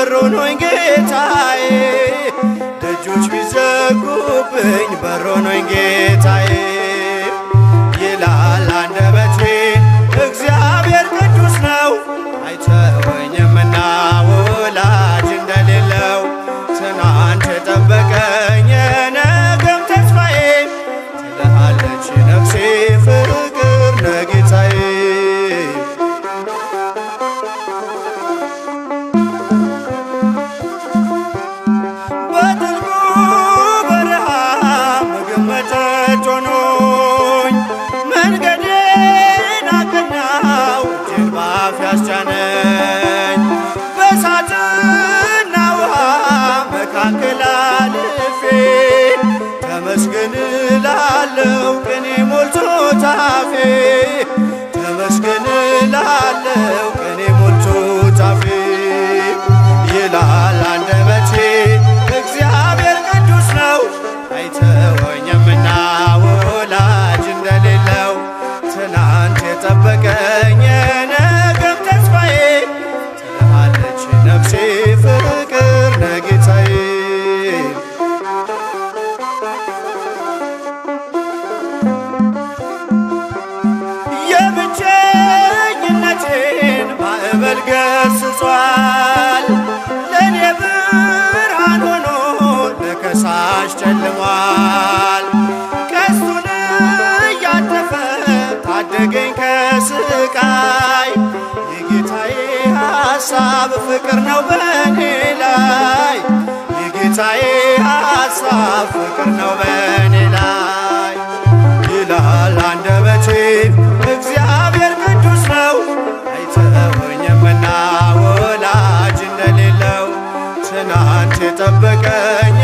በር ሆኖኝ ጌታዬ፣ ደጆች ቢዘጉብኝ በር ሆኖኝ ጌታዬ። ይላል አንደበቴ እግዚአብሔር ቅዱስ ነው፣ አይተወኝምና ወላጅ እንደሌለው። ትናንት የጠበቀኝ የነገም ተስፋዬ፣ ትልሃለች ነፍሴ ፍቅር ነህ ጌታዬ። በጥልቁ በረሃ ምግብ መጠጥ ሆኖኝ፣ መንገዴን አቀናው እጄን ባፍ ያስጫነኝ። በእሳትና ውሃ መካከል አልፌ፣ ተመስገን እላለሁ ቅኔ ሞልቶ ታፌ። ተመስገን እላለሁ ቅኔ ሞልቶ ታፌ። ይላል አንደበቴ እግዚአብሔር ቅዱስ ነው፣ አይተወኝምና ወላጅ እንደሌለው። ትናንት የጠበቀኝ የነገም ተስፋዬ፣ ትልሃለች ነፍሴ ፍቅር ነህ ጌታዬ። የብቸኝነቴን ማዕበል ገስጿል፣ ለእኔ ብርሃን ሆኖ ለከሳሽ ጨልሟል። ቀስቱን እያጠፈ ታደገኝ ከስቃይ፣ የጌታዬ ሐሳብ ፍቅር ነው በእኔ ላይ። የጌታዬ ሐሳብ ፍቅር ነው በእኔ ላይ። ይላል አንደበቴ እግዚአብሔር ቅዱስ ነው፣ አይተወኝምና ወላጅ እንደሌለው። ትናንት የጠበቀኝ